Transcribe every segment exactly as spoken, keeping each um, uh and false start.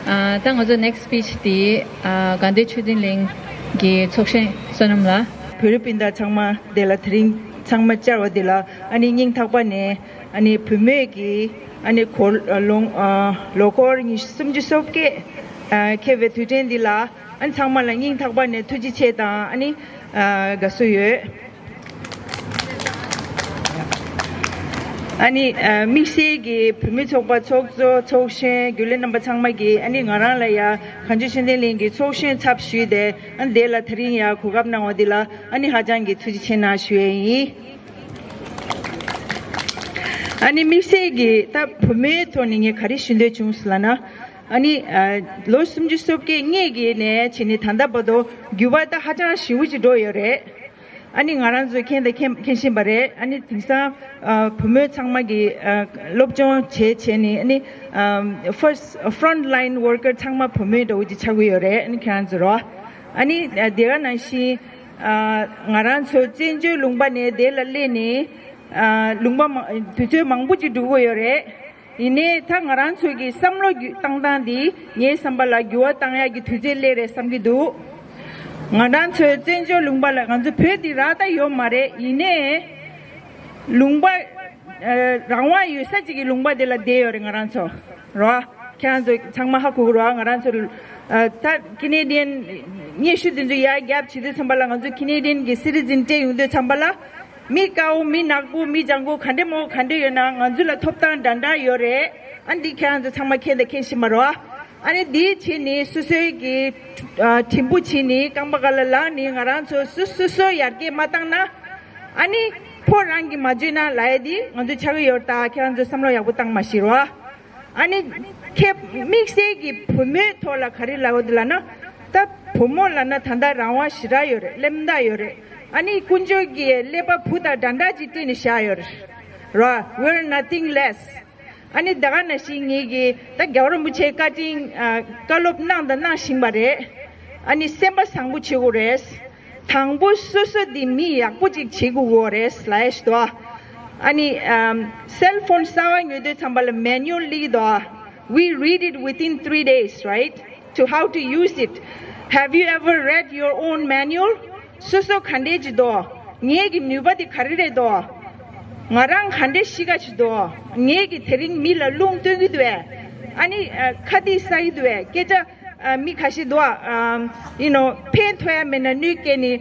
ཨ། ད་ང་ཚོ་next speech དེ། ཨ། དགའ་ལྡན་ཆོས་ལྡན་གླིང་གི་ཚོགས་གཞོན་བསོད་ནམས་ལགས། བོད་རིགས་སྤུན་ཟླ་ཚང་མ་དེ་ལ་དེ་རིང་ཚང་མ་བཅར་བ་དེ་ལ་ཨ་ནི་སྙིང་ཐག་པ་ནས་ཨ་ནི་བུད་མེད་ཀྱི་ཨ་ནི་གོ་ལོ་ཨ་ལོ་འཁོར་ཉི་ཤུ་སུམ་ཅུ་སོ་བརྒྱད་ཨ་འཁེལ་བའི་དུས་དྲན་འདི་ལ་ཨ་ནི་ཚང་མ་ལ་སྙིང་ཐག་པ་ནས་ཐུགས་རྗེ་ཆེ་དང་ཨ་ནི་ཨ་དགའ་བསུ་ཡོད། ཨ་ནི་ཨ་དམིགས་བསལ་གྱི་བུད་མེད་ཚོགས་པ་ཚོགས་གཙོ་ཚོགས་གཞོན་རྒྱུན་ལས་རྣམ་པ་ཚང་མ་གིས་ཨ་ནི་ང་རང་ལ་ཡ་གངས་ལྗོངས་ཆོས་ལྡན་གླིང་གི་ཚོགས་གཞོན་ཚབ་ཞུས་ཏེ་ཨ་ནི་དེ་ལ་དེ་རིང་ཡ་གོ་སྐབས་གནང་བ་འདི་ལ་ཨ་ནི་ཧ་ཅང་གི་ཐུགས་རྗེ་ཆེ་གནང་ཞུ་ཡས་ཡིན། ཨ་ནི་དམིགས་བསལ་གྱི་ད་བུད་མེད་ཐོག་ནས་ངས་ག་རེ་ཞུ་འདོད་བྱུང་ཟེར་ལབ་ན། ཨ་ནི་ཨ་ལོ་སུམ་ཅུ་སོ་བརྒྱད་སྔས་ཀྱི་ནས་བྱས་ནས་ད་ལྟ་བར་དུ་འགྱུར་བ་ད་ཧ་ཅང་ཞེ་པོ་ཅིག་འགྲོ་ཡོད་རེད། ཨ་ནི་ང་རང་ཚོས་མཁྱེན་དང་མཁྱེན་མཁྱེན་བཞིན་པ་རེད། ཨ་ནི་དེང་སང་ཨ་བུད་མེད་ཚང་མ་གིས་ཨ་སློབ་སྦྱོང་བྱས་བྱས་ནས་ཨ་ནི་ཨ་first front line worker ཚང་མ་བུད་མེད་འདྲ་བོ་ཅིག་ཆགས་ཀྱི་ཡོད་རེད། ཨ་ནི་ཁྱེད་རང་ཚོ་རོ། ཨ་ནི་ཨ་དེ་ག་ནང་བཞིན་ཨ་ང་རང་ཚོ་བཙན་བྱོལ་ལུང་པ་ནས་དེ་ལ་སླེབས་ནས་ཨ་ལུང་པ་མང་དུས་ཚོད་མང་པོ་ཅིག་འགྲོ་གི་ཡོད་རེད། ཡིན་ནའི་ད་ང་རང་ཚོ་གི་བསམ་བློ་བརྒྱུད་བཏང་སྟངས་འདི་ངའི་བསམ་པ་ལ་འགྱུར་བ་བཏང་ཡག་གི་དུས་ཚོད་སླེབས་རེད་བསམ་གྱི་འདུག་ང་རང་ཚོའི་བཙན་བྱོལ་ལུང་པ་ལ་ང་ཚོ་བོད་འདི་རག་ད་ཡོད་མ་རེད། ཡིན་ནའི་ལུང་པ་ཨ་རང་དབང་ཡོད་ས་ཅིག་གི་ལུང་པ་འདི་ལ་བསྡད་ཡོད་རེད་ང་རང་ཚོ་རོ། ཁྱེད་རང་ཚོ་ཚང་མ་ཧ་གོ་གི་རོ། ང་རང་ཚོ་ཨ་ད་ཀི་ནེ་ཌི་ཡན་སྙན་ཞུ་འདི་ཚོ་ཡར་རྒྱབ་བྱེད་དུས་ཙམ་པ་ལ་ང་ཚོ་ཀི་ནེ་ཌི་ཡན་གྱི་སི་ཊི་ཛན་སྤྲད་ཡོང་དུས་ཙམ་པ་ལ། མི་དཀར་པོ་མི་ནག་པོ་མི་ལྗང་ཁུ་ག་འདྲ་མོ་ག་འདྲ་ཡོད་ན་ང་ཚོ་ལ་ཐོབ་ཐང་འདྲ་འདྲ་ཡོད་རེད། ཨ་འདི་ཁྱེད་རང་ཚོ་ཚང་མ་མཁྱེན་དང་མཁྱེན་བཞིན་པ་རོ། ཨ་ནི་འདི་བྱས་ནས་སོ་སོའི་གི་ཨ་དྲིན་པོ་བྱས་ནས་རྐང་པ་ག་ལ་ལངས་ནས་ང་རང་ཚོ་སོ་སོ་སོ་ཡར་རྒྱས་མ་བཏང་ན། ཨ་ནི་ཕོ་རང་གིས་མ་བརྗོད་ན་ལབ་ཡ་འདི་ང་ཚོ་ཆགས་ཀྱི་ཡོད་རེད། ད་ཁྱེད་རང་ཚོ་བསམ་བློ་ཡག་པོ་བཏང་མ་ཤེས་རོ། ཨ་ནི་ཁྱེད་དམིགས་བསལ་གྱི་བུད་མེད་ཐོག་ལ་ག་རེ་ལབ་ཡོད་ལབ་ན། ད་བུ་མོ་ལབ་ན་ད་ལྟ་རང་དབང་ཞེ་དྲག་ཡོད་རེད། གླེན་རྟགས་ཡོད་རེད། ཨ་ནི་དཀོན་མཆོག་གིས་ཀླད་པ་བུ་དང་འདྲ་འདྲ་ཅིག་སྤྲད་ནས་བཞག་ཡོད་རེད། རོ། We're nothing less. ཨ་ནི་ད་ག་ནང་བཞིན་ངེད་ཀྱིས་ད་རྒྱལ་བ་རིན་པོ་ཆེའི་བཀའ་དྲིན་ཨ་བཀའ་སློབ་གནང་དང་གནང་བཞིན་པ་རེད། ཨ་ནི་སེམས་པ་བཟང་པོ་བྱེད་དགོས་རེད། དང་པོ་སོ་སོ་འདི་མི་ཡག་པོ་ཅིག་བྱེད་དགོས་ཀྱི་ཡོད་རེད་ལབ་ཡ་ཞིག་འདུག་ཨ་ནི་ཨམ་cell phone གསར་པ་ཉོ་དུས་ཙམ་པ་ལ་manual སླེབས་ཀྱི་འདུག We read it within three days, right? To how to use it. Have you ever read your own manual? སོ་སོ་ག་འདྲས་ཅིག་འདུག་ངེད་ཀྱི་ནུས་པ་དེ་ག་རེ་རེད་འདུག་ང་རང་ག་འདྲས་ཤི་ཁ་ཅིག་འདུག་ངེད་ཀྱིས་དེ་རིང་མི་ལ་རླུང་སྟོན་གྱི་འདུག་བས། ཨ་ནི་ཨ་ཁ་ཏིག་ཟ་གི་འདུག་བས། སྐད་ཆ་ཨ་མི་ཁ་ཤས་འདུག་ཨ་you know ཕན་ཐོགས་ཡ་མེད་ན་གནོད་སྐྱེལ་ནི་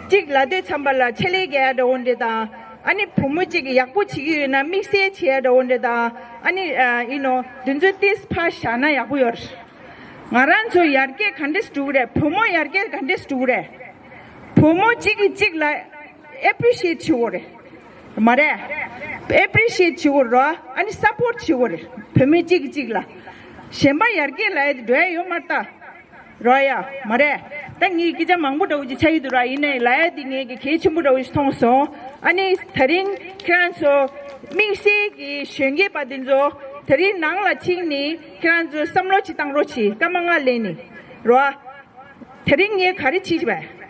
གཅིག་ལབ་དུས་ཙམ་པ་ལ་ཆེད་ལས་རྒྱག་ཡ་འདྲ་བོ་འདྲ་དང་། ཨ་ནི་བུ་མོ་གཅིག་གིས་ཡག་པོ་བྱེད་ཀྱི་ཡོད་ན་དམིགས་བསལ་བྱེད་ཡ་འདྲ་བོ་འདྲ་དང་། ཨ་ནི་ཨ་you know འདི་ཚོ་ཏིས་ཕར་བཞག་ན་ཡག་པོ་ཡོད་རེད། ང་རང་ཚོ་ཡར་རྒྱས་ག་འདྲས་འགྲོ་གི་རེད། བུ་མོ་ཡར་རྒྱས་ག་འདྲས་འགྲོ་གི་རེད། བུ་མོ་གཅིག་གིས་གཅིག་ལ་appreciate བྱེད་དགོས་རེད། མ་རེད། appreciate བྱེད་དགོས་རེད། ཨ་ནི་support བྱེད་དགོས་རེད། བུ་མོ་གཅིག་གིས་གཅིག་ལ། གཞན་པ་ཡར་རྒྱས་ལ་ཡ་དེ་འགྲོ་ཡ་ཡོད་མ་རེད་ད། རོ་ཡ། མ་རེད། ད་ངས་སྐད་ཆ་མང་པོ་འདྲ་བོ་ཅིག་ཆགས་ཀྱི་འདུག་ར། ཡིན་ནའི་ལབ་ཡ་དེ་ངས་ཀྱི་གལ་ཆེན་པོ་འདྲ་བོ་ཞིག་མཐོང་སོང་། ཨ་ནི་དེ་རིང་ཁྱེད་རང་ཚོ་དམིགས་བསལ་གྱི་གཞོན་སྐྱེས་པ་དེ་ཚོ་དེ་རིང་ནང་ལ་ཕྱིན་ནས་ཁྱེད་རང་ཚོ་བསམ་བློ་ཅིག་བཏང་རོགས་གྱིས། སྐར་མ་ལྔ་ལེན་ནས། རོ། དེ་རིང་ངས་ག་རེ་བྱས་པས།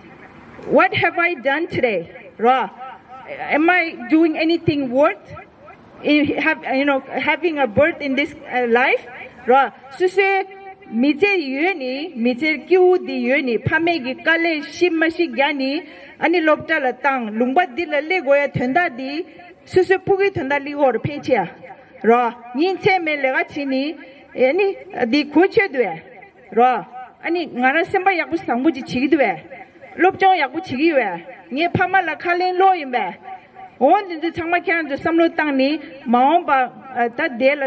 What have I done today? རོ། Am I doing anything worth in have, you know, having a birth in this uh, life? རོ། སོ་སོའི་མི་ཚེ་ཡོད་ནི། མི་ཚེ་སྐྱིད་པོ་འདི་ཡོད་ནི། ཕ་མེས་ཀྱི་དཀའ་ལས་ཤི་མ་ཤི་རྒྱག་ནི། ཨ་ནི་སློབ་གྲྭ་ལ་བཏང་། ལུང་པ་འདི་ལ་སླེབས་དགོས་ཡ་དོན་དག་འདི་སོ་སོའི་ཕྲུ་གུའི་དོན་དག་སླེབས་དགོས་རེད། ཕལ་ཆེར། རོ། ཉིན་མཚན་མེད་ལས་ཀ་བྱེད་ནི། ཨ་ནི་འདི་གོ་ཆོད་འདུག་བས། རོ། ཨ་ནི་ང་རང་སེམས་པ་ཡག་པོ་བཟང་པོ་ཅིག་བྱེད་ཀྱི་འདུག་བས། སློབ་སྦྱོང་ཡག་པོ་བྱེད་ཀྱི་ཡོད་བས། ངའི་ཕ་མ་ལ་ཁ་ལན་སློག་ཡིན་པས། འོ་འདི་ཚོ་ཚང་མ་ཁྱེད་རང་ཚོ་བསམ་བློ་བཏང་ནས་མ་འོངས་པ་ཨ་ད་དེ་ལ་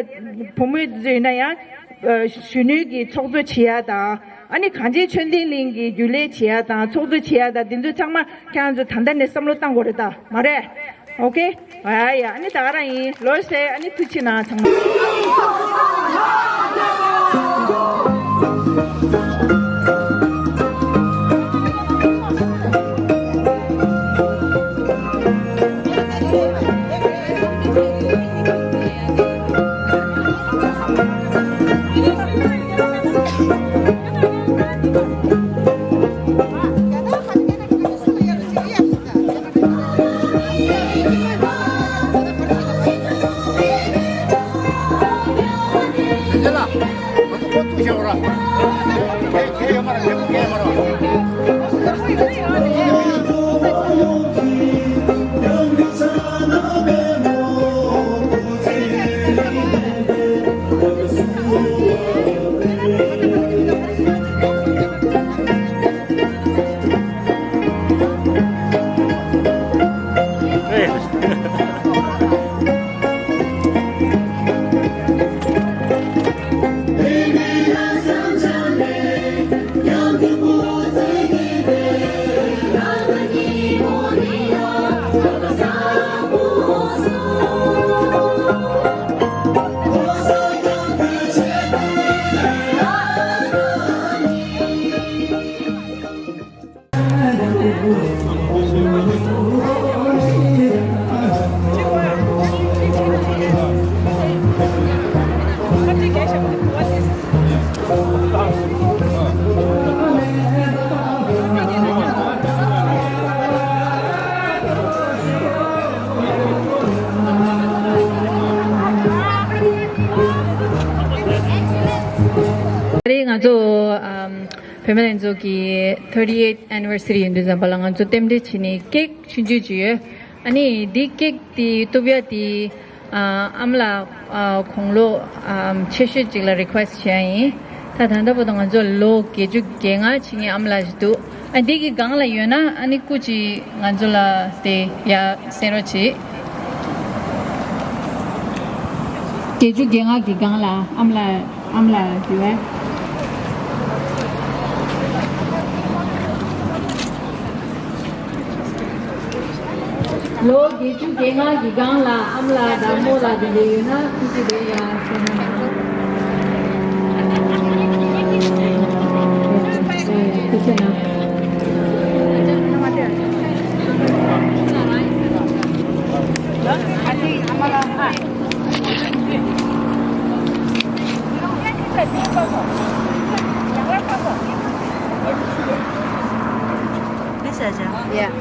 བུ་མོ་ཚོ་ཡིན་ན་ཡང་ཨ་གཞོན་ནུའི་གི་ཚོགས་གཙོ་བྱེད་ཡ་དང་། ཨ་ནི་གངས་ཅན་ཆོས་ལྡན་གླིང་གི་རྒྱུན་ལས་བྱེད་ཡ་དང་། ཚོགས་གཙོ་བྱེད་ཡ་དང་། འདི་ཚོ་ཚང་མ་ཁྱེད་རང་ཚོ་ད་ལྟ་ནས་བསམ་བློ་བཏང་དགོས་རེད་ད། མ་རེད། ཨོ་ཁེ། ཨ་ཡ། ཨ་ནི་ད་ག་རང་ཡིན། ལོས་ཟེར། ཨ་ནི་ཐུགས་རྗེ་གནང་ཚང་མ། ད་རེས་ང་ཚོ་ཨམ་བུད་མེད་ལྷན་ཚོགས་ཀྱི་thirty eighth anniversary ཡིན་དུས་ཙམ་པ་ལ་ང་ཚོ་རྟེན་འབྲེལ་བྱས་ནས་ཀེག་ཆུང་ཆུང་ཅིག་ཡོད། ཨ་ནི་འདི་ཀེག་དེ་གཏུབ་ཡ་དེ་ཨ་ཨ་མ་ལགས་ཨ་དགུང་ལོ་ཨམ་ཆེ་ཤོས་ཅིག་ལ་རི་ཁུ་ཨེ་སི་ཊི་བྱས་ཡ་ཡིན། ད་ད་ལྟ་བར་དུ་ང་ཚོ་ལོ་བརྒྱད་ཅུ་གྱ་ལྔ་བྱེད་མཁན་ཨ་མ་ལགས་ཤིག་འདུག་ཨ་འདི་གི་སྒང་ལ་ཡོད་ན་ཨ་ནི་སྐུ་མཁྱེན་ང་ཚོ་ལ་དེ་ཡ་གསན་རོགས་བྱེད། བརྒྱད་ཅུ་གྱ་ལྔ་གི་སྒང་ལ་ཨ་མ་ལགས་ཨ་མ་ལགས་ཡོད་པས། ལོ་བརྒྱད་ཅུ་གྱ་ལྔ་གི་སྒང་ལ་ཨ་མ་ལགས་དང་རྨོ་ལགས་དེ་འདྲ་ཡོད་ན་ཐུགས་རྗེ་ཆེ་ཡ་གསན་གནང་། ཐུགས་རྗེ་གནང་། This is yeah.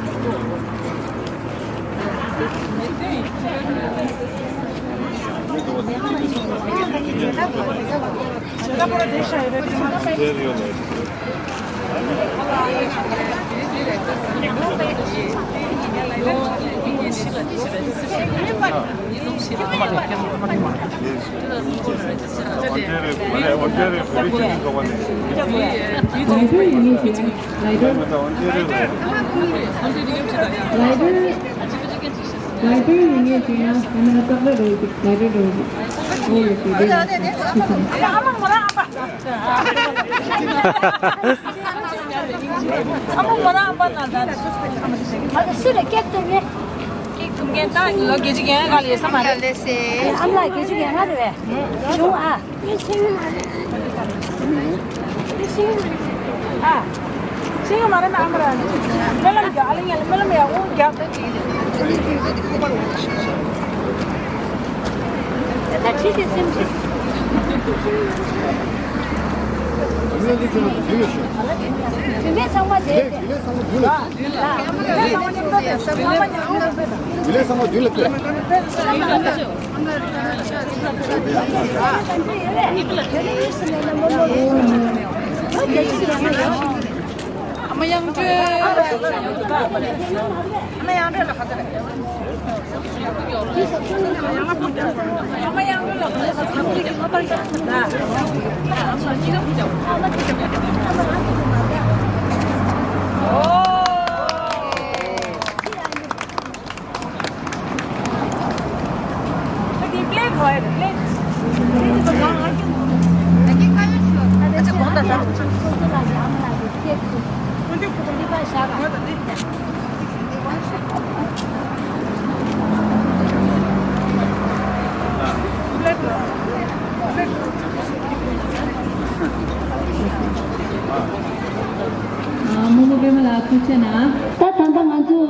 རྨོ་མོ་པད་མ་ལགས་ཐུགས་རྗེ་གནང་། ད་ད་ལྟ་ང་ཚོ་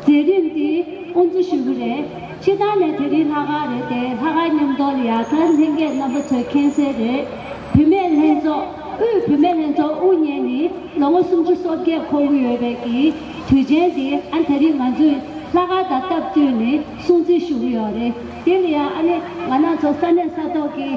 མཛད་རིམ་འདི་དབུ་འཛུགས་ཞུ་གི་རེད། སྤྱིར་བཏང་ནས་དེ་རིང་ལྷག་དཀར་རེད་དེ། ལྷག་དཀར་མཉམ་དུ་ལ་ཡ་ད་ལྷན་རྒྱས་རྣམ་པ་ཚོས་མཁྱེན་གསལ་རེད། བུད་མེད་ལྷན་ཚོགས་དབུས་བུད་མེད་ལྷན་ཚོགས་དབུ་བརྙེས་ནས་ལོ་ངོ་སུམ་ཅུ་སོ་བརྒྱད་འཁོར་གྱི་ཡོད་པའི་གི་དུས་ཆེན་འདི་ཨ་ནི་དེ་རིང་ང་ཚོས་ལྷག་དཀར་དང་སྟབས་བསྟུན་ནས་སྲུང་བརྩི་ཞུ་གི་ཡོད་རེད། དེ་ལ་ཡང་ཨ་ནི་ང་རང་ཚོ་ས་གནས་ས་ཐོག་གི་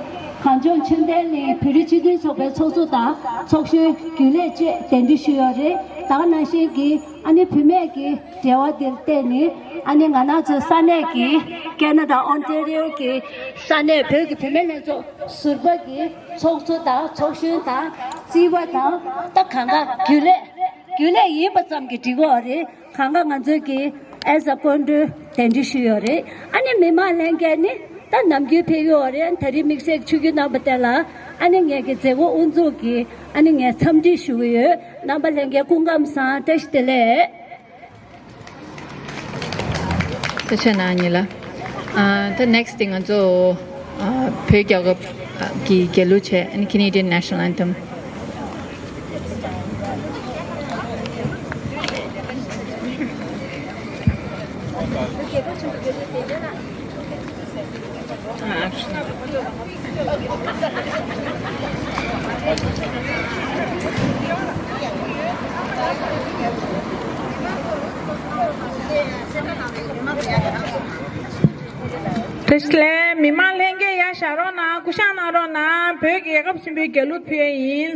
གངས་ལྗོངས་ཆོས་ལྡན་གླིང་བོད་རིགས་སྤྱི་མཐུན་ཚོགས་པའི་ཚོགས་གཙོ་དང་ཚོགས་གཞོན་རྒྱུན་ལས་བཅས་གདན་འདྲེན་ཞུས་ཡོད་རེད། ད་ག་ནང་བཞིན་གྱི་ཨ་ནི་བུད་མེད་ཀྱི་འབྲེལ་བ་འདིར་བརྟེན་ནས་ཨ་ནི་ང་རང་ཚོའི་ས་གནས་ཀྱི་ཀེ་ན་ཌ་ཨོན་ཊེ་རི་ཡོ་གི་ས་གནས་བོད་ཀྱི་བུད་མེད་ལྷན་ཚོགས་ཟུར་པ་གི་ཚོགས་གཙོ་དང་ཚོགས་གཞོན་དང་རྩིས་པ་དང་ད་གང་ག་རྒྱུན་ལས་རྒྱུན་ལས་ཡིན་པ་ཙམ་གྱིས་འགྲིག་གི་ཡོད་རེད། གང་ག་ང་ཚོས་ཀྱི་ཨེ་ཟ་སྐུ་མགྲོན་གདན་འདྲེན་ཞུས་ཡོད་རེད། ཨ་ནི་མི་མང་ལྷན་རྒྱས་ནི་ད་ནམ་རྒྱུན་ཕེབས་ཡོད་རེད། ད་རེས་དམིགས་བསལ་ཆུ་རྒྱུན་གནང་བ་དེ་ལ་ཨ་ནི་ངས་ཀྱི་མཛད་སྒོ་དབུ་འཛུགས་ཀྱི་ཨ་ནི་ངས་འཚམས་འདྲི་ཞུ་གི་ཡོད། རྣམ་པ་ལྷན་རྒྱས་སྐུ་ཁམས་བཟང་། བཀྲ་ཤིས་བདེ་ལེགས། ཐུགས་རྗེ་གནང་ཉིད་ལ། ཨ་ད་next དེ་ང་ཚོ་ཨ་བོད་རྒྱལ་ཁབ་ཀྱི་རྒྱལ་གླུ་བྱས། ཨ་ནི་Canadian National Anthem། Teslam. མི་མང་ལྷན་རྒྱས་ཡར་བཞག་རོགས་གནང་། སྐུ་བཞག་གནང་རོགས་གནང་། བོད་ཀྱི་རྒྱལ་ཁབ་ཆེན་པོའི་རྒྱལ་གླུ་ཕུལ་ཡ་ཡིན།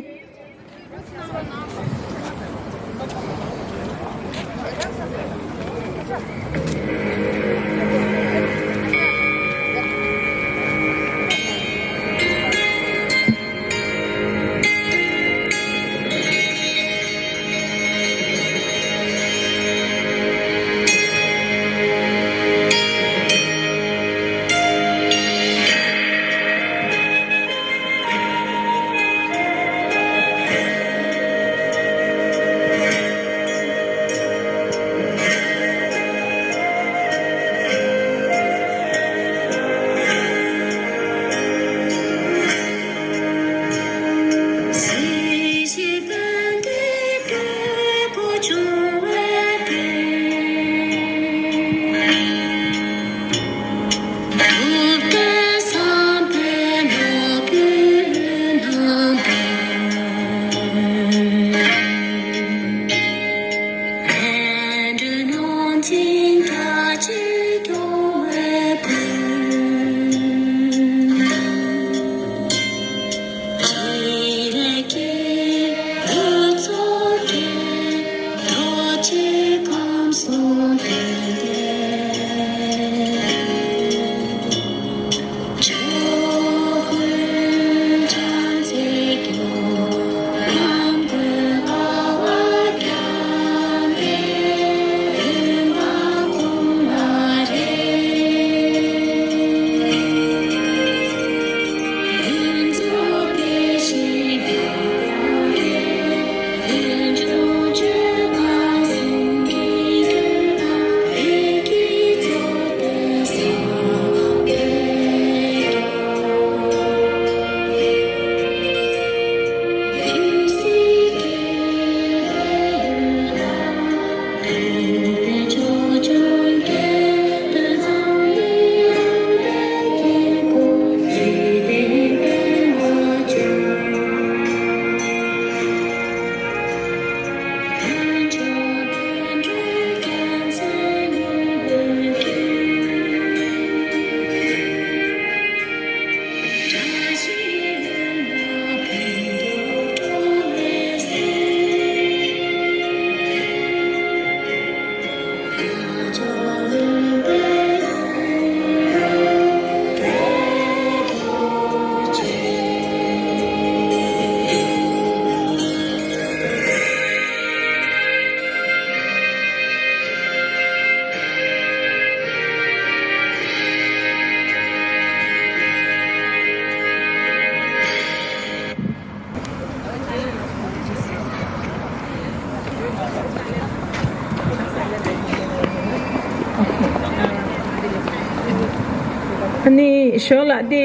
ཨ་ནི་ཞོར་ལ་དེ་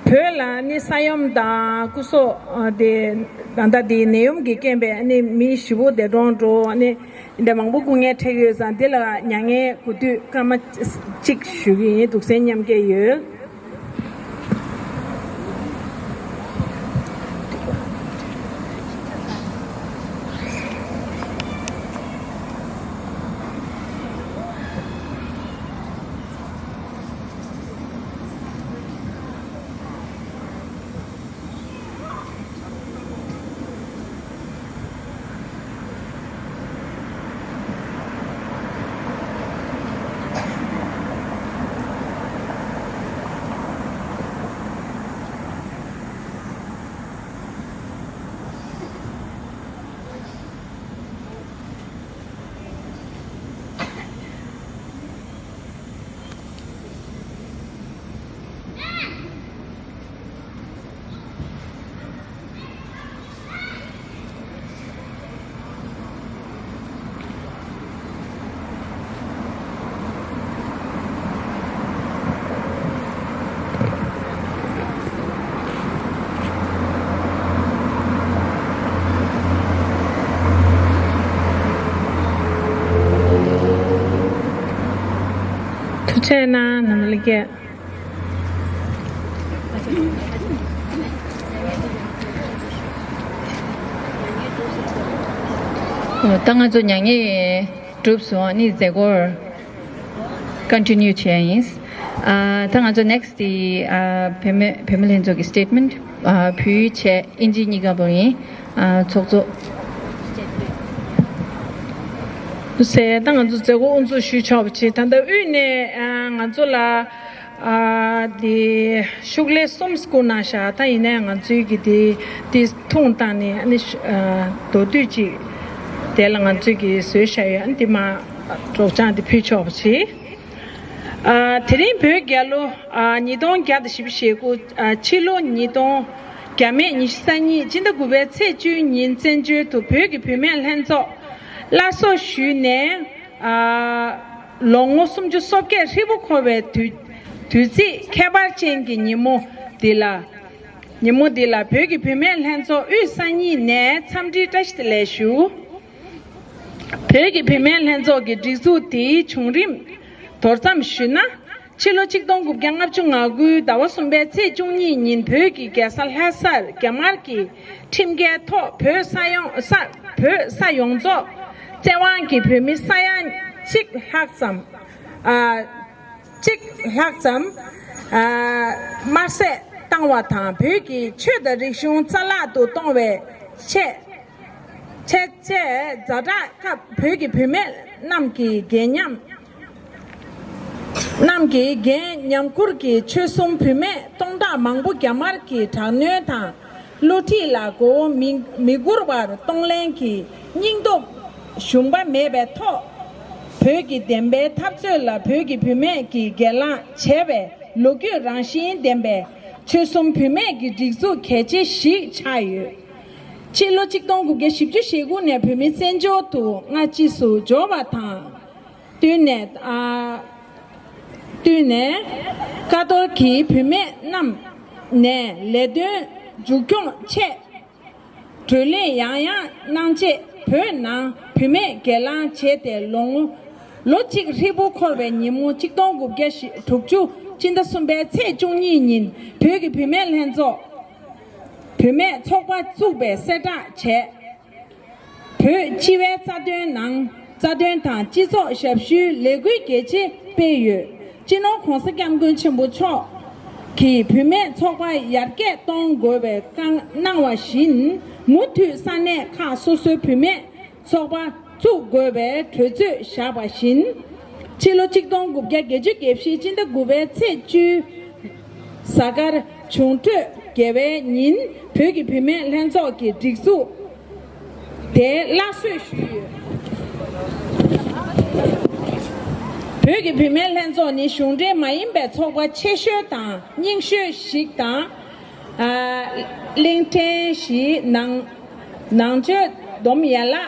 བོད་ལ་ནི་ས་ཡོམ་དང་སྐུ་སྲོག་ཨ་དེ་ད་ལྟ་དེ་ནད་ཡོམ་གྱི་རྐྱེན་པས་ཨ་ནི་མི་བཞི་པོ་འདས་གྲོངས་འགྲོ། ཨ་ནི་འདི་མང་པོ་སྐུ་ངལ་འཕྲད་ཀྱི་ཡོད་ཙང་འདི་ལ་མྱ་ངན་གུས་འདུད་སྐར་མ་གཅིག་ཞུ་གི་ཡིན། གདུང་སེམས་མཉམ་སྐྱེད་ཡོད། ཐུགས་རྗེ་གནང་། ནམ་ལ་སྐྱེ། ད་ང་ཚོ་མྱ་ངན་གྲུབ་སོང་། ཨ་ནི་མཛད་སྒོར་ཀོན་ཊི་ནིའུ་བྱས་ཡིན། ཨ། ད་ང་ཚོ་next དེ་ཨ་བུད་མེད་བུད་མེད་ལྷན་ཚོགས་ཀྱི་statement ཨ་བོད་ཡིག་བྱས་ཨིན་ཇི་གཉིས་ཀ་པོ་ཡིན། ཨ་ཚོགས་གཙོ། ཟེར། ད་ང་ཚོ་མཛད་སྒོ་དབུ་འཛུགས་ཞུས་ཆོག་པ་བྱེད། ད་ལྟ་དབུས་ནས་ཨ་ང་ཚོ་ལ་ཨ་དེ་ཤོག་ལྷེ་གསུམ་བསྐུར་གནང་ཤག་ད་ཡིན་ནའི་ང་ཚོའི་གི་དེ་དེ་འཐུང་བཏང་ནས་ཨ་ནི་ཤ་ཨ་མདོར་བསྡུས་ཅིག་དེ་ལ་ང་ཚོས་གི་བཟོས་བཞག་ཡོད། ཨ་ནི་དེ་མ་སྒྲོག་སྦྱང་དེ་ཕུལ་ཆོག་པ་བྱེད། ཨ། དེ་རིང་བོད་རྒྱལ་ལོ། ཨ། ཉིས་སྟོང་བརྒྱ་དང་བཞི་བཅུ་ཞེ་དགུ། ཨ། ཕྱི་ལོ་ཉིས་སྟོང་བརྒྱ་མེད་ཉི་ཤུ་རྩ་གཉིས་སྤྱི་ཟླ་དགུ་པའི་ཚེས་བཅུའི་ཉིན་བཙན་བྱོལ་དུ་བོད་ཀྱི་བུད་མེད་ལྷན་ཚོགས་སླར་གསོ་ཞུས་ནས། ཨ། ལོ་ངོ་སུམ་ཅུ་སོ་བརྒྱད་ཧྲིལ་པོ་འཁོར་བའི་དུས་དུས་ཚིགས་ཁྱད་པར་ཅན་གྱི་ཉིན་མོ་འདི་ལ། ཉིན་མོ་འདི་ལ་བོད་ཀྱི་བུད་མེད་ལྷན་ཚོགས་དབུས་ས་གཉིས་ནས་འཚམས་འདྲིའི་བཀྲ་ཤིས་བདེ་ལེགས་ཞུ། བོད་ཀྱི་བུད་མེད་ལྷན་ཚོགས་ཀྱི་སྒྲིག་འཛུགས་དེའི་བྱུང་རིམ་མདོར་ཙམ་ཞུས་ན། ཕྱི་ལོ་ཆིག་སྟོང་དགུ་བརྒྱ་ལྔ་བཅུ་ང་དགུའི་ཟླ་བ་གསུམ་པའི་ཚེས་བཅུ་གཉིས་ཉིན་བོད་ཀྱི་རྒྱལ་ས་ལྷ་སར་རྒྱ་དམར་གྱི་ཁྲིམས་འགལ་ཐོག་བོད་ས་ཡོངས་ས་བོད་ས་ཡོངས་རྫོགས་བཙན་དབང་གིས་བོད་མི་ས་ཡ་གཅིག་ལྷག་ཙམ། ཨ། གཅིག་ལྷག་ཙམ། ཨ། དམར་གསོད་བཏང་བ་དང་། བོད་ཀྱི་ཆོས་དང་རིག་གཞུང་རྩ་བརླག་ཏུ་གཏོང་བའི་ཆེད། ཆེད་ཆེད་ཛ་དྲག་སྐབས་བོད་ཀྱི་བུད་མེད་རྣམས་ཀྱི་འགན་ཉམས། རྣམས་ཀྱི་འགན་ཉམས་མཁུར་གྱིས་ཆོལ་གསུམ་བུད་མེད་སྟོང་ཕྲག་མང་པོ་རྒྱ་དམར་གྱི་དྲག་གནོན་དང་། བསླུ་བྲིད་ལ་མགོ་བོ་མི་མི་སྒུར་བར་གཏོང་ལེན་གྱི་སྙིང་སྟོབས་ཞུམ་པ་མེད་པའི་ཐོག་བོད་ཀྱི་བདེན་པའི་འཐབ་རྩོད་ལ་བོད་ཀྱི་བུད་མེད་ཀྱིས་སྒེར་ལངས་བྱས་པའི་ལོ་རྒྱུས་རང་བཞིན་ལྡན་པའི་ཆོལ་གསུམ་བུད་མེད་ཀྱི་སྒྲིག་འཛུགས་གལ་ཆེ་ཞིག་ཆགས་ཡོད། ཕྱི་ལོ་ཆིག་སྟོང་དགུ་བརྒྱ་བཞི་བཅུ་ཞེ་དགུ་ནས་བོད་མི་བཙན་བྱོལ་དུ་སྔ་ཕྱི་སུ་འབྱོར་བ་དང་། བསྟུན་ནས། ཨ། བསྟུན་ནས་ཀ་རྡོར་གྱིས་བུད་མེད་རྣམས་ནས་ལས་དོན་མཇུག་སྐྱོང་ཆེད་བགྲོ་གླེང་ཡང་ཡང་གནང་རྗེས། བོད་ནང་བུད་མེད་སྒེར་ལངས་བྱས་ཏེ་ལོ་ངོ་ལོ་གཅིག་ཧྲིལ་པོ་འཁོར་བའི་ཉིན་མོ་ཆིག་སྟོང་དགུ་བརྒྱ་དྲུག་ཅུ་སྤྱི་ཟླ་གསུམ་པའི་ཚེས་བཅུ་གཉིས་ཉིན་བོད་ཀྱི་བུད་མེད་ལྷན་ཚོགས་བུད་མེད་ཚོགས་པ་བཙུགས་པའི་གསལ་བསྒྲགས་བྱས། བོད་སྤྱི་བའི་རྩ་དོན་ནང་རྩ་དོན་དང་སྤྱི་ཚོགས་ཞབས་ཞུའི་ལས་འགུལ་རྒྱ་ཆེ་སྤེལ་ཡོད། སྤྱི་ནོར་༧གོང་ས་༧སྐྱབས་མགོན་ཆེན་པོ་མཆོག་གིས་བུད་མེད་ཚོགས་པ་ཡར་རྒྱས་གཏོང་དགོས་པའི་བཀའ་གནང་བ་བཞིན། མུ་མཐུད་ས་གནས་ཁག་སོ་སོའི་བུད་མེད་ཚོགས་པ་བཙུགས་དགོས་པའི་གྲོས་ཚོད་བཞག་པ་བཞིན། ཕྱི་ལོ་ཆིག་སྟོང་དགུ་བརྒྱ་བརྒྱད་ཅུ་གྱ་བཞི་སྤྱི་ཟླ་དགུ་པའི་ཚེས་བཅུ། གཟའ་སྐར་འབྱུང་སྤྲོད་དགེ་བའི་ཉིན་བོད་ཀྱི་བུད་མེད་ལྷན་ཚོགས་ཀྱི་སྒྲིག་འཛུགས་དེ་སླར་གསོ་ཞུས་ཡོད། བོད་ཀྱི་བུད་མེད་ལྷན་ཚོགས་ནི་གཞུང་འབྲེལ་མ་ཡིན་པའི་ཚོགས་པ་ཆེ་ཤོས་དང་རྙིང་ཤོས་ཤིག་དང་། ཨ། གླིང་ཕྲན་བཞིའི་ནང་ནང་ཆོས་སྡོམ་ཡན་ལག་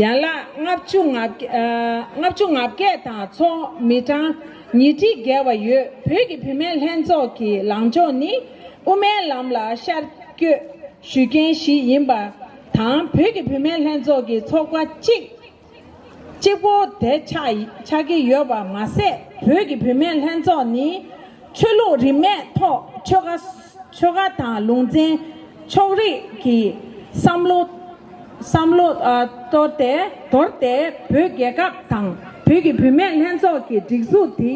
ཡན་ལག་ལྔ་བཅུ་ང་བརྒྱད། ཨ། ལྔ་བཅུ་ང་བརྒྱད་དང་ཚོགས་མི་གྲངས་ཉིས་ཁྲི་བརྒལ་བ་ཡོད། བོད་ཀྱི་བུད་མེད་ལྷན་ཚོགས་ཀྱི་ལངས་ཕྱོགས་ནི་དབུ་མའི་ལམ་ལ་ཤར་བསྐྱོད་ཞུ་མཁན་ཞིག་ཡིན་པ་དང་། བོད་ཀྱི་བུད་མེད་ལྷན་ཚོགས་ཀྱི་ཚོགས་པ་གཅིག་གཅིག་པོ་དེ་ཆགས་ཆགས་ཀྱི་ཡོད་པ་མ་ཟད། བོད་ཀྱི་བུད་མེད་ལྷན་ཚོགས་ནི་ཆོས་ལུགས་རིས་མེད་ཐོག་ཆོལ་ཁ་ཆོལ་ཁ་དང་ལུང་ཚན་ཕྱོགས་རིས་ཀྱི་བསམ་བློ་བསམ་བློ་ཨ་དོར་ཏེ་དོར་ཏེ་བོད་རྒྱལ་ཁབ་དང་བོད་ཀྱི་བུད་མེད་ལྷན་ཚོགས་ཀྱི་སྒྲིག་འཛུགས་དེ་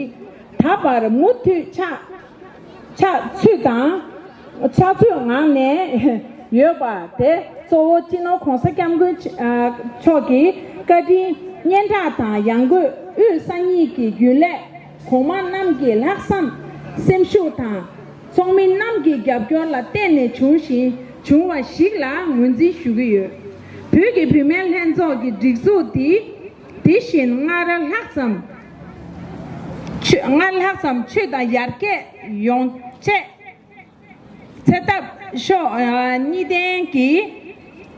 ད་བར་མུ་མཐུད་ཆགས་ཆགས་ཚུལ་དང་། ཆགས་ཚུལ་ངང་ནས་ཡོད་པ་དེ་གཙོ་བོ་སྤྱི་ནོར་༧གོང་ས་༧སྐྱབས་མགོན་ཆེ་ཨ་མཆོག་གི་བཀའ་དྲིན་སྙན་གྲགས་དང་། ཡང་སྒོས་དབུས་ས་གཉིས་ཀྱི་རྒྱུན་ལས་གོང་མ་རྣམས་ཀྱི་ལྷག་བསམ་སེམས་ཤུགས་དང་། ཚོགས་མི་རྣམས་ཀྱི་རྒྱབ་སྐྱོར་ལ་བརྟེན་ནས་བྱུང་ཞིང་བྱུང་བ་ཞིག་ལ་ངོས་འཛིན་ཞུ་གི་ཡོད། བོད་ཀྱི་བུད་མེད་ལྷན་ཚོགས་ཀྱི་སྒྲིག་འཛུགས་འདི་དེ་བཞིན་སྔར་ལྷག་ཙམ་ཆོས་སྔར་ལྷག་ཙམ་ཆོས་དང་ཡར་རྒྱས་ཡོང་ཆེད། ཚེ་ཐབས་ཤོག་གཉིས་ལྡན་གྱི་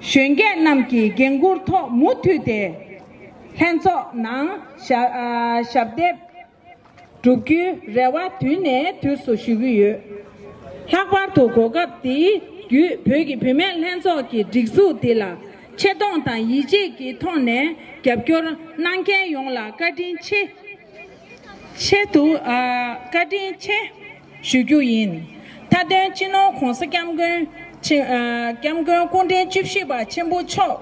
གཞོན་སྐྱེས་རྣམས་ཀྱི་འགན་འཁུར་ཐོག་མུ་མཐུད་དེ་ལྷན་ཚོགས་ནང་ཞབས་ཞབས་འདེགས་སྒྲུབ་རྒྱུའི་རེ་བ་དུས་ནས་དུས་སུ་ཞུ་གི་ཡོད། ལྷག་པར་དུ་གོ་སྐབས་འདིའི་བརྒྱུད་བོད་ཀྱི་བུད་མེད་ལྷན་ཚོགས་ཀྱི་སྒྲིག་འཛུགས་འདི་ལ་ཆེ་མཐོང་དང་ཡིད་ཆེས་ཀྱི་ཐོག་ནས་རྒྱབ་སྐྱོར་གནང་མཁན་ཡོངས་ལ་བཀའ་དྲིན་ཆེ། ཆེད་དུ་ཨ་བཀའ་དྲིན་ཆེ་ཞུ་རྒྱུ་ཡིན། མཐའ་དོན་སྤྱི་ནོར་༧གོང་ས་༧སྐྱབས་མགོན་ཆེ་ཨ་༧སྐྱབས་མགོན་སྐུ་ཕྲེང་བཅུ་བཞི་པ་ཆེན་པོ་མཆོག་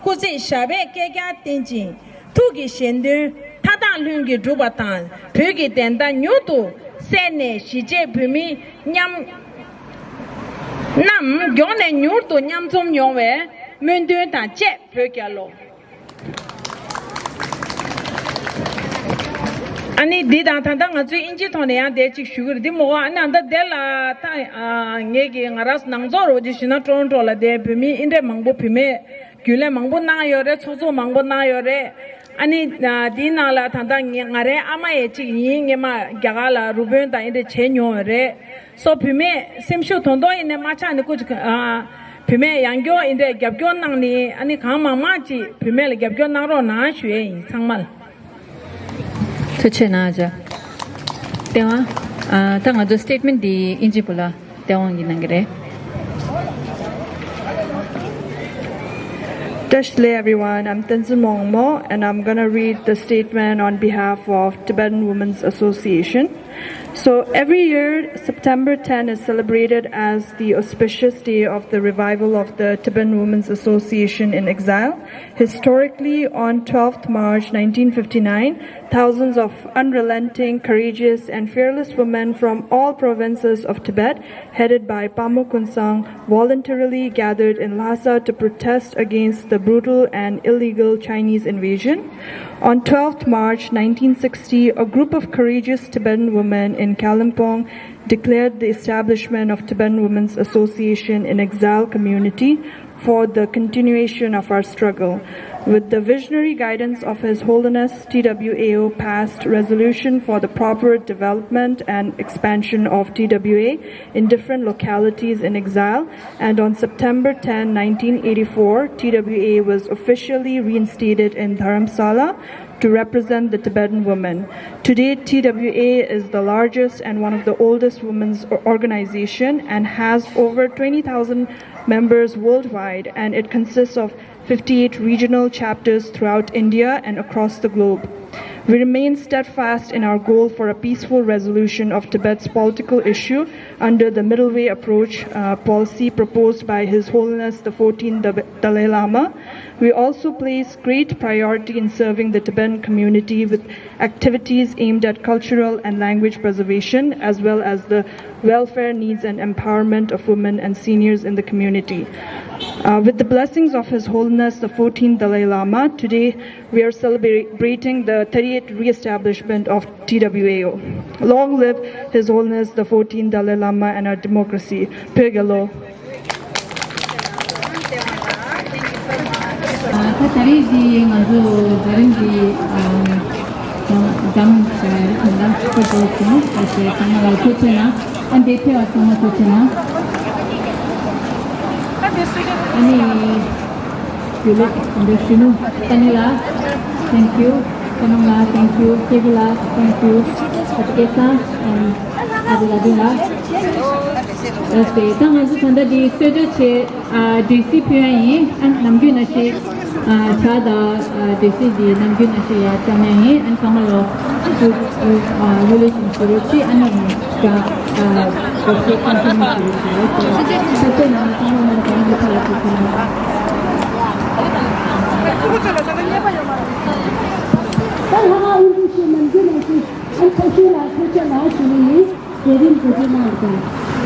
སྐུ་ཚེ་ཞབས་པད་བསྐལ་བརྒྱར་བརྟན་ཅིང་། ཐུགས་ཀྱི་བཞེད་དོན་ མཐའ་དག་ལྷུན་གྱིས་གྲུབ་པ་དང་། བོད་ཀྱི་བདེན་མཐའ་མྱུར་དུ་གསལ་ནས། གཞིས་བྱེས་བོད་མི་མཉམ་རྣམས་མགྱོགས་ནས་མྱུར་དུ་མཉམ་འཛོམས་ཡོང་བའི་སྨོན་འདུན་དང་བཅས་བོད་རྒྱལ་ལོ། ཨ་ནི་འདི་དང་ད་ལྟ་ང་ཚོས་ཨིན་ཇིའི་ཐོག་ནས་ཡང་དེ་གཅིག་ཞུ་གི་རེད། འདི་མོ་བ་ཨ་ནི་ཨ་ད་དེ་ལ་ད་ཨ་ངེད་ཀྱི་ང་རང་ནང་ཚོགས་རོགས་ཀྱི་ཞུ་ན་ཊོ་རོན་ཊོ་ལ་དེ་བོད་མི་ཨིན་འདྲས་མང་པོ་བུད་མེད་རྒྱུན་ལས་མང་པོ་གནང་ཡོད་རེད། ཚོགས་གཙོ་མང་པོ་གནང་ཡོད་རེད། ཨ་ནི་དེའི་ནང་ལ་ད་ལྟ་ངེད་ང་རའི་ཨ་མ་ཡས་གཅིག་ཡིན། སྔོན་མ་རྒྱ་གར་ལ་རུ་དཔོན་དང་ཨིན་འདྲས་བྱས་མྱོང་ཡོད་རེད། སོ་བུད་མེད་སེམས་ཤུགས་དོན་དོ་ཡིན་ནས་མ་ཆག་ནས་སྐུ་མཁྱེན། ཨ། བུད་མེད་ཡང་སྐྱོར་ཨིན་འདྲས་རྒྱབ་སྐྱོར་གནང་ནས་ཨ་ནི་གང་མང་མང་ཅིག་བུད་མེད་ལ་རྒྱབ་སྐྱོར་གནང་རོགས་གནང་ཞུ་ཡས་ཡིན་ཚང་མ་ལ། ཐུགས་རྗེ་གནང་ཨ་ཅག་ལྟེ་བ། ཨ། ད་ང་ཚོ་སི་ཊེཊ་མེན་ཊི་འདི་ཨིན་ཇི་བོད་ལ་སྟེས་དབང་གིས་གནང་གི་རེད། བཀྲ་ཤིས་བདེ་ལེགས། everyone, I'm Tenzin Mongmo, and I'm gonna read the statement on behalf of Tibetan Women's Association. So every year, September ten is celebrated as the auspicious day of the revival of the Tibetan Women's Association in exile. Historically, on twelfth March nineteen fifty-nine, thousands of unrelenting, courageous, and fearless women from all provinces of Tibet, headed by Pamuk Kunsang, voluntarily gathered in Lhasa to protest against the brutal and illegal Chinese invasion. On twelfth March nineteen sixty, a group of courageous Tibetan women in Kalimpong declared the establishment of Tibetan Women's Association in Exile community for the continuation of our struggle. With the visionary guidance of His Holiness, T W A O passed resolution for the proper development and expansion of T W A in different localities in exile, and on September ten, nineteen eighty-four, T W A was officially reinstated in Dharamsala to represent the Tibetan women. Today, T W A is the largest and one of the oldest women's o-, organization and has over twenty thousand members worldwide, and it consists of fifty-eight regional chapters throughout India and across the globe. We remain steadfast in our goal for a peaceful resolution of Tibet's political issue under the Middle Way Approach, uh, policy proposed by His Holiness the fourteenth Dab-, Dalai Lama. We also place great priority in serving the Tibetan community with activities aimed at cultural and language preservation, as well as the welfare needs and empowerment of women and seniors in the community. Uh, with the blessings of His Holiness the fourteenth Dalai Lama, today we are celebrating the thirtieth re-establishment of T W A O. Long live His Holiness the fourteenth Dalai Lama and our democracy. བོད་རྒྱལ་ལོ། ད་ད་རེས་འདི་ང་ཚོ་ད་རིང་འདི་འཛམ་གླིང་ཁོ་ཚོ་སོང་ཨ་ཞེས་ཚང་མ་ལ་ཐུགས་རྗེ་གནང་། ཨ་འདི་ཐེ་བ་ཚང་མ་ཐུགས་རྗེ་གནང་། ཨ་ནི་ཡུ་ལེ་འདི་ཞུ་ནུ་ཏ་ནི་ལ། Thank you. སོ་ནམ་ལ། Thank you. ཀེ་བི་ལ། Thank you. ཨ་ཏི་ཀེ་སང་ཨ་ཏི་ལ་དུ་ལ། ཨ་ཏི་ད་ང་ཚོ་ད་ལྟ་འདི་གསོལ་ཇ་བྱེད། ཨ་འདྲེ་སྲིན་ཕུལ་ཡ་ཡིན། ཨ་ནམ་རྒྱུན་ནང་བཞིན་ཨ་ཇ་དང་ཨ་འདྲེ་སྲིན་འདི་ནམ་རྒྱུན་ནང་བཞིན་ཡར་བཀྲམ་ཡ་ཡིན། ཨ་ཚང་མ་ལོ་ཚུ་ཨ་ཡུ་ལེ་ཞིང་ཞུ་རོགས་ཅི། ཨ་ནི་ཇ་ཨ་བོད་སྐད་ཀན་ཁན་ཞུ་རོགས་ཞུ་རོགས་ཞུ་རོགས། ས་སྟེང་ནང་ཚང་མ་ནང་གང་གི་ཁ་ལ་ཞུ་ཞུ་ན། ད་ལྷ་ཁང་དབུ་འཛུགས་ཞུ་ནམ་རྒྱུན་ནང་བཞིན་ཨ་ཁ་ཤས་ལ་ཐུགས་རྗེ་ལ་ཞུ་ནི་ཡིན། མཛད་རིམ་གོ་སྒྲིག་གནང་དང་